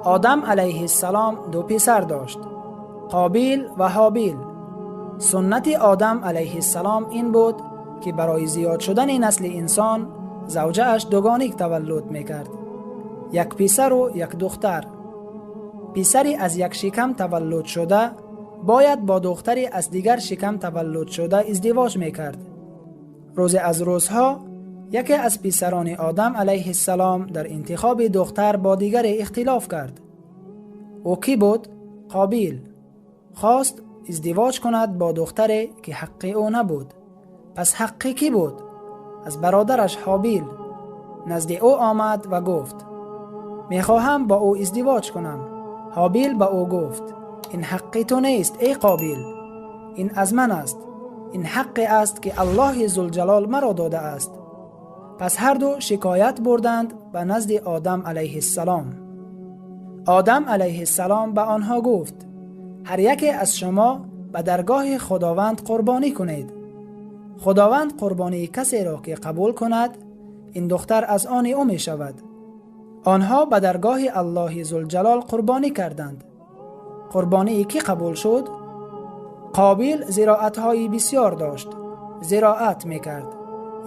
Одам алайҳиссалом ду писар дошт, Қобил ва Ҳобил. Суннати Одам алайҳиссалом ин буд, ки барои зиёд шудани насли инсон завҷааш дугоник таваллуд мекард, як писару як духтар. Писари аз як шикам таваллуд шуда бояд бо духтари аз дигар шикам таваллуд шуда издивоҷ мекард. Рӯзе аз рӯзҳо яке аз писарони Одам алайҳиссалом дар интихоби духтар бо дигаре ихтилоф кард. Ӯ кӣ буд? Қобил. Хост издивоҷ кунад бо духтаре, ки ҳаққи ӯ набуд. Пас ҳаққи кӣ буд? Аз бародараш Ҳобил. Назди ӯ омад ва гуфт: мехоҳам бо ӯ издивоҷ кунам. Ҳобил ба ӯ гуфт: ин ҳаққи ту нест, эй Қобил, ин аз ман аст, ин ҳаққе аст, ки Аллоҳи Зулҷалол маро додааст. Пас ҳарду шикоят бурданд ба назди Одам алайҳиссалом. Одам алайҳиссалом ба онҳо гуфт: ҳар яке аз шумо ба даргоҳи Худованд қурбонӣ кунед. Худованд қурбонии касеро ки қабул кунад, ин духтар аз они ӯ мешавад. Онҳо ба даргоҳи Аллоҳи Зулҷалол қурбонӣ карданд. Қурбонии кӣ қабул шуд? Қобил зироатҳои бисёр дошт, зироат мекард.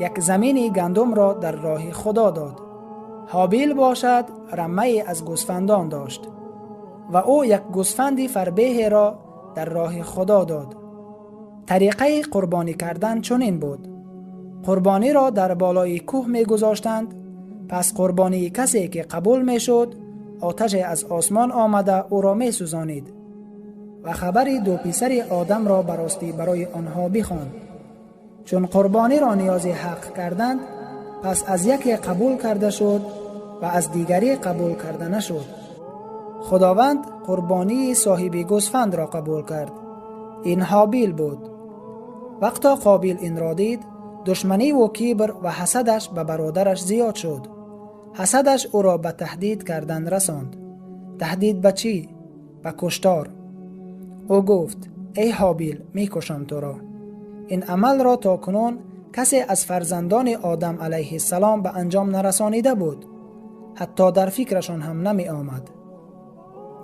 Як замини гандумро дар роҳи Худо дод. Ҳобил бошад рамае аз гӯсфандон дошт ва ӯ як гӯсфанди фарбеҳеро дар роҳи Худо дод. Тариқаи қурбонӣ кардан чунин буд: қурбониро дар болои кӯҳ мегузоштанд. Пас қурбонии касе ки қабул мешуд, оташе аз осмон омада ӯро месӯзонид. Ва хабари ду писари Одамро ба ростӣ барои онҳо бихонд. Чун қурбониро ниёзи ҳақ карданд, пас аз яке қабул карда шуд ва аз дигаре қабул карда нашуд. Худованд қурбонии соҳиби гӯсфандро қабул кард. Ин Ҳобил буд. Вақто Қобил инро дид, душманиву кибр ва ҳасадаш ба бародараш зиёд шуд. Ҳасадаш ӯро ба таҳдид кардан расонд. Таҳдид ба чӣ? Ба куштор. Ӯ гуфт: эй Ҳобил, мекушам туро. Ин амалро то кунун касе аз фарзандони Одам алайҳиссалом ба анҷом нарасонида буд, ҳатто дар фикрашон ҳам намеомад.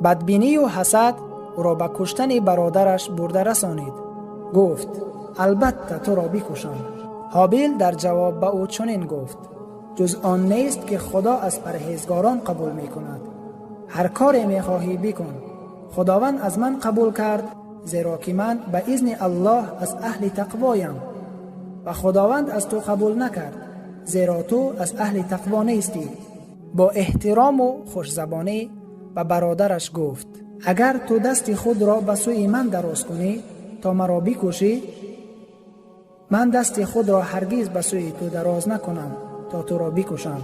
Бадбинию ҳасад ӯро ба куштани бародараш бурда расонид. Гуфт: албатта туро бикушам. Ҳобил дар ҷавоб ба ӯ чунин гуфт: ҷуз он нест, ки Худо аз парҳезгорон қабул мекунад. Ҳар коре мехоҳӣ бикун. Худованд аз ман қабул кард, зеро ки ман ба изни Аллоҳ аз аҳли тақвоям, ва Худованд аз ту қабул накард, зеро ту аз аҳли тақво нестӣ. Бо эҳтирому хушзабонӣ ба бародараш гуфт: агар ту дасти худро ба сӯи ман дароз кунӣ то маро бикушӣ, ман дасти худро ҳаргиз ба сӯи ту дароз накунам то туро бикушам.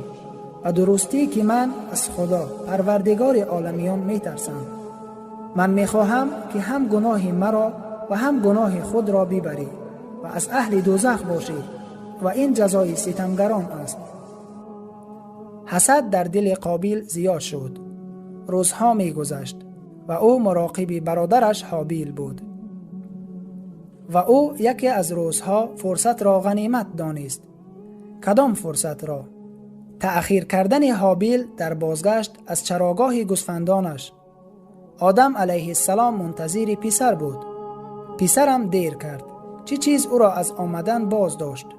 Ба дурустӣ ки ман аз Худо Парвардигори оламиён метарсам. Ман мехоҳам, ки ҳам гуноҳи маро ва ҳам гуноҳи худро бибарӣ ва аз аҳли дӯзах бошӣ, ва ин ҷазои ситамгарон аст. Ҳасад дар дили Қобил зиёд шуд. Рӯзҳо мегузашт ва ӯ муроқиби бародараш Ҳобил буд. Ва ӯ яке аз рӯзҳо фурсатро ғанимат донист. Кадом фурсатро? Таъхир кардани Ҳобил дар бозгашт аз чарогоҳи гӯсфандонаш. Одам алайҳиссалом мунтазири писар буд. Писарам дер кард. Чӣ чиз ӯро аз омадан боз дошт?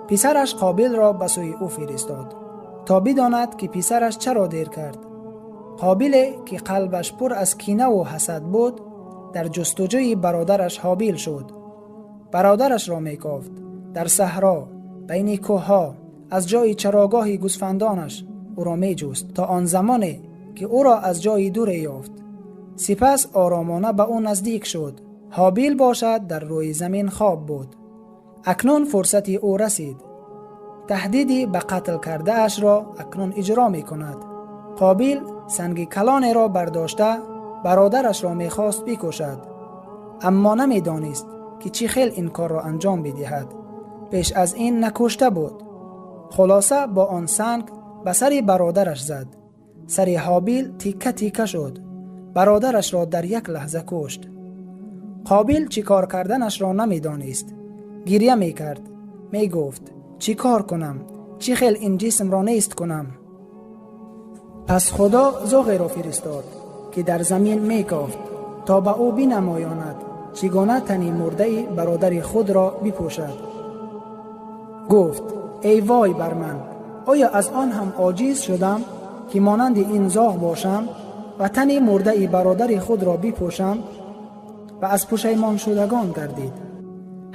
Писараш Қобилро ба сӯи ӯ фиристод, то бидонад, ки писараш чаро дер кард. Қобиле, ки қалбаш пур аз кинаву ҳасад буд, дар ҷустуҷӯи бародараш Ҳобил шуд. Бародарашро мекофт. Дар саҳро, байни кӯҳҳо, аз ҷои чарогоҳи гӯсфандонаш ӯро меҷуст, то он замоне, ки ӯро аз ҷои дуре ёфт. Сипас оромона ба ӯ наздик шуд. Ҳобил бошад дар рӯи замин хоб буд. Акнун фурсати ӯ расид. Таҳдиди ба қатл кардаашро акнун иҷро мекунад. Қобил санги калонеро бардошта бародарашро мехост бикушад, аммо намедонист, ки чӣ хел ин корро анҷом бидиҳад. Пеш аз ин накушта буд. Хулоса, бо он санг ба сари бародараш зад. Сари Ҳобил тикка тикка шуд. Бародарашро дар як лаҳза кушт. Қобил чӣ кор карданашро намедонист. Гиря мекард, мегуфт: чӣ кор кунам, чӣ хел ин ҷисмро нест кунам? Пас Худо зоғеро фиристод, ки дар замин мекофт, то ба ӯ бинамоянд чӣ гуна тани мурдаи бародари худро бипӯшад. Гуфт: эй вой бар ман, оё аз он ҳам оҷиз шудам, ки монанди ин зоғ бошам ва тани мурдаи бародари худро бипӯшам? Ва аз пушаймоншудагон гардид.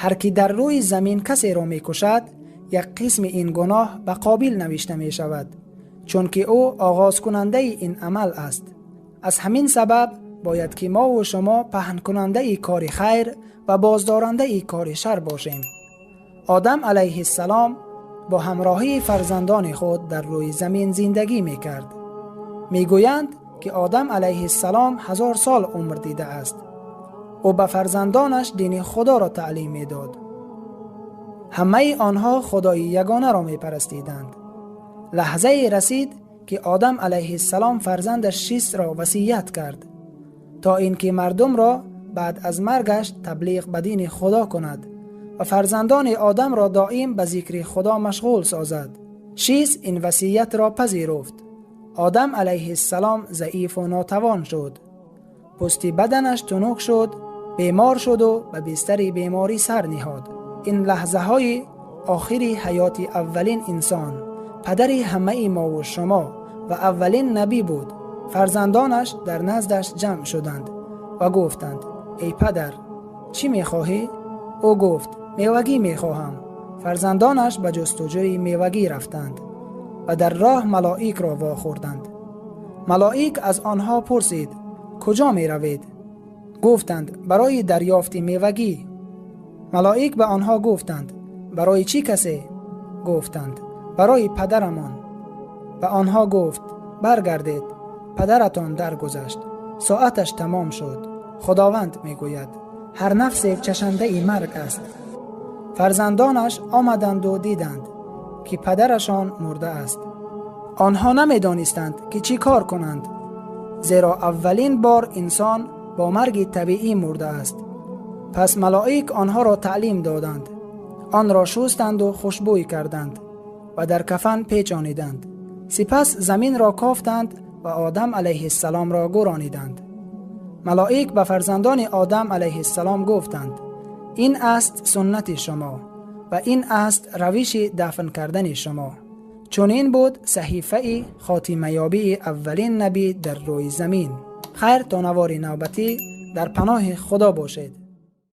Ҳар ки дар рӯи замин касеро мекушад, як қисми ин гуноҳ ба Қобил навишта мешавад, чунки ӯ оғозкунандаи ин амал аст. Аз ҳамин сабаб бояд ки мову шумо паҳнкунандаи кори хайр ва боздорандаи кори шар бошем. Одам алайҳиссалом бо ҳамроҳии фарзандони худ дар рӯи замин зиндагӣ мекард. Мегӯянд, ки Одам алайҳиссалом 1000 сол умр дидааст. Ӯ ба фарзандонаш дини Худоро таълим медод. Ҳамаи онҳо Худои ягонаро мепарастиданд. Лаҳзае расид, ки Одам алайҳиссалом фарзандаш Шисро васият кард, то ин ки мардумро баъд аз маргаш таблиғ ба дини Худо кунад ва фарзандони Одамро доим ба зикри Худо машғул созад. Шис ин васиятро пазируфт. Одам алайҳиссалом заифу нотавон шуд. Пӯсти баданаш тунук шуд, бемор шуду ба бистари беморӣ сар ниҳод. Ин лаҳзаҳои охири ҳаёти аввалин инсон, падари ҳамаи мову шумо ва аввалин набӣ буд. Фарзандонаш дар наздаш ҷамъ шуданд ва гуфтанд: эй падар, чӣ мехоҳӣ? Ӯ гуфт: мевагӣ мехоҳам. Фарзандонаш ба ҷустуҷӯи мевагӣ рафтанд ва дар роҳ малоикро вохӯрданд. Малоик аз онҳо пурсид: куҷо меравед? Гуфтанд: барои дарёфти мевагӣ. Малоик ба онҳо гуфтанд: барои чӣ касе? Гуфтанд: барои падарамон. Ба онҳо гуфт: баргардед, падаратон даргузашт, соаташ тамом шуд. Худованд мегӯяд: ҳар нафсе чашандаи марг аст. Фарзандонаш омаданду диданд, ки падарашон мурда аст. Онҳо намедонистанд, ки чӣ кор кунанд, зеро аввалин бор инсон бо марги табиӣ мурда аст. Пас малоик онҳоро таълим доданд, онро шустанду хушбӯй карданд ва дар кафан печониданд. Сипас заминро кофтанд ва Одам алайҳиссаломро гӯрониданд. Малоик ба фарзандони Одам алайҳиссалом гуфтанд: ин аст суннати шумо ва ин аст равиши дафн кардани шумо. Чунин буд саҳифаи хотимаёбии аввалин набӣ дар рӯи замин. Хайр, то навори навбатӣ дар паноҳи Худо бошед.